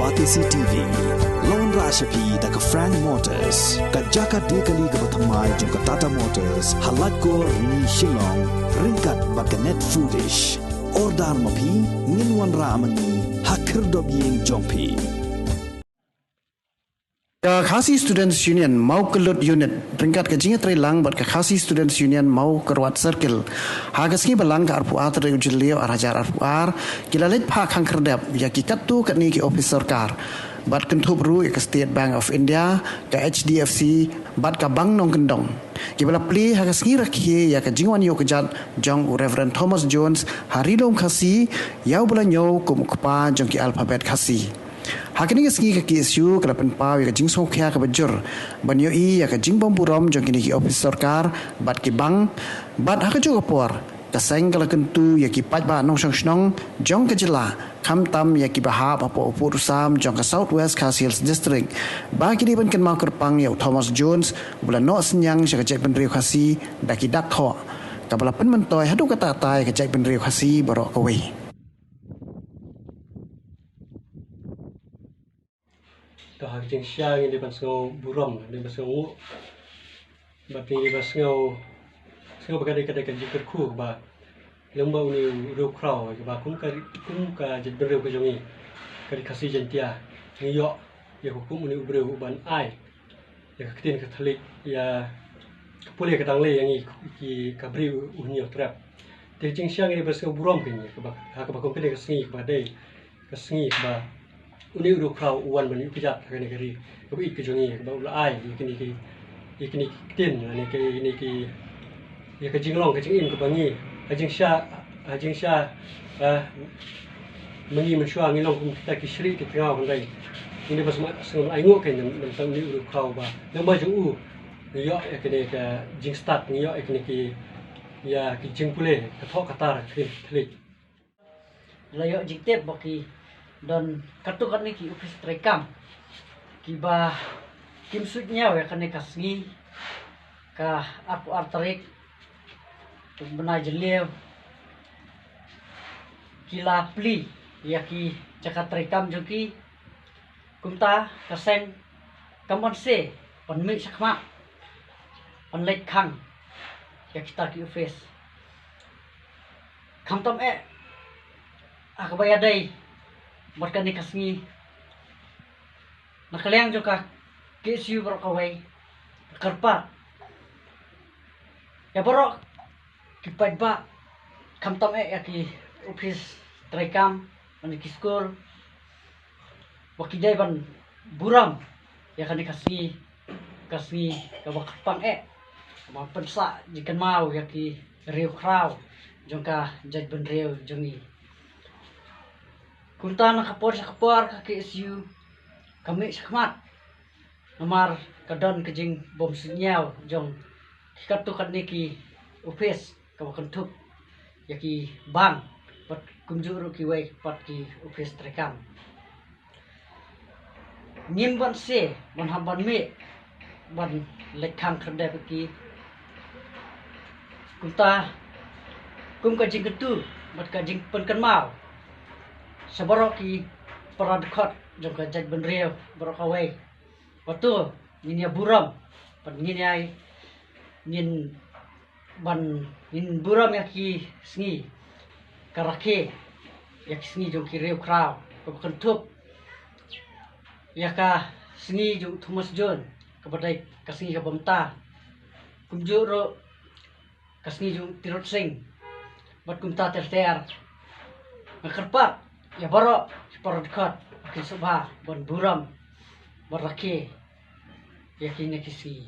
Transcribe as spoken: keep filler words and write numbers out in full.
Batesi T V la wanrah sha phi da ka Frank Motors, ka jaka die kali kaba thymmai jong ka Tata Motors, ha Laitkor, Rni, Shillong, ryngkat bad ka Net Foodish. Order ma phi, ngin wanrah ma ngi ha khyrdop ïing jong phi. Ka Khasi Students Union Mawkynlut Unit ryngkat ka jingïatreilang bad ka Khasi Students Union Mawkyrwat Circle, ha ka sngi Balang ka arphew ar tarik u Jylliew ar hajar arphew ar, ki la leit phah khang khyrdep ïa ki katto katne ki ophis sorkar, bad kynthup ruh ïa ka State Bank of India, ka H D F C bad ka Bank Nongkyndong, kiba la plie ha ka sngi rakhe ïa ka jingwan ïoh kjat jong u Reverend Thomas Jones ha Ri Lum Khasi, ïa uba la ñiew kum u kpa jong ki alphabet Khasi. Ha kane ka sngi ka K S U ka la pynpaw ïa ka jingsngewkhia kaba jur ban ïohi ïa ka jingbymburom jong kine ki ophis sorkar bad ki bank, bad ha kajuh ka por ka seng ka la kyntu ïa ki paidbah nongshong shnong jong ka jylla, khamtam ïa kiba hap hapoh u pud u sam jong ka South West Khasi Hills District, ba ki dei ban kynmaw kyrpang ïa u Thomas Jones, uba la noh synñiang sha ka jaitbynriew Khasi da ki dak thoh, kaba la pynmyntoi haduh katta katta ïa ka jaitbynriew Khasi baroh kawei. To ha ka jingshisha ngi dei ban sngew burom, ngi dei ban sngew nguh. Bad ngi dei ban sngew, sngew ba ka dei, ka dei ka jingkyrkhu ba lem bad une u riewkhraw, ba kum ka, kum ka jaitbynriew ka jong ngi, ka dei Khasi Jaiñtia, ngi ïoh ïa ka kum une u briew uban ai ïa ka ktien ka thylliej, ïa ka pule ka dang lei ïa ngi ki ka Bri u Hynñiewtrep. Te ka jingshisha ngi dei ban sngew burom ka ngi, kaba, ha kaba kum kane ka sngi kaba dei ka sngi kaba une u riewkhraw u wan ban ïuh kjat ha kane ka ri kaba ïeit ka jong ngi, kaba u la ai ïa kine ki, ïa kine ki ktien, ïa kine ki, ïa ka jinglong ka jingim kaba ngi ha jingshisha, ha jingshisha, eh, ma ngi mynshuwa ngi long kum kita ki shrieh ki tngaw hynrei ngi dei ban sngewbha ai nguh ka ngi mynta une u riewkhraw ba lem bad jong u ngi ïoh ïa kine ka jingstad, ngi ïoh ïa kine ki, ïa ki jingpule ka thoh ka tar ka thylliej. La ïoh jingtip ba ki don katto katne ki ophis treikam kiba kim suidñiew ïa kane ka sngi, ka arphew ar tarik u bnai Jylliew, ki la plie ïa ki jaka treikam jong ki. Kumta ka seng kam banse ban mih shakhmat ban leit khang ïa kita ki ophis. Khamtam eh ha kaba ïadei bad kane ka sngi, na ka liang jong ka K S U baroh kawei ka kyrpad ïa baroh ki paidbah, khamtam eh ïa ki ophis treikam, ïa ki skul, ba ki dei ban burom ïa kane ka sngi, ka sngi kaba kyrpang eh, kaba pynsah jingkynmaw ïa ki riewkhraw jong ka jaitbynriew jong ngi. Kumta na ka por sha ka por ka K S U ka mih shakhmat namar ka don ka jingbym suidñiew jong ki katto katne ki ophis kaba kynthup ïa ki bank bad kumjuh ruh kiwei pat ki ophis treikam. Ngim banse ban hap ban mih ban leit khang khyrdep ïa ki. Kumta kum ka jingkyntu bad ka jingpynkynmaw sha baroh ki para dkhot jong ka jaitbynriew baroh kawei, ba to ngin ïa burom bad ngin ïa, ngin ban, ngin burom ïa ki sngi, ka rakhe ïa ki sngi jong ki riewkhraw, kaba kynthup ïa ka sngi jong Thomas Jones kaba dei ka sngi kaba mynta, kumjuh ruh ka sngi jong Tirot Sing bad kumta ter ter. Nga kyrpad ïa baroh ki para dkhot ba kin sngewbha ban burom ban rakhe ïa kine ki sngi.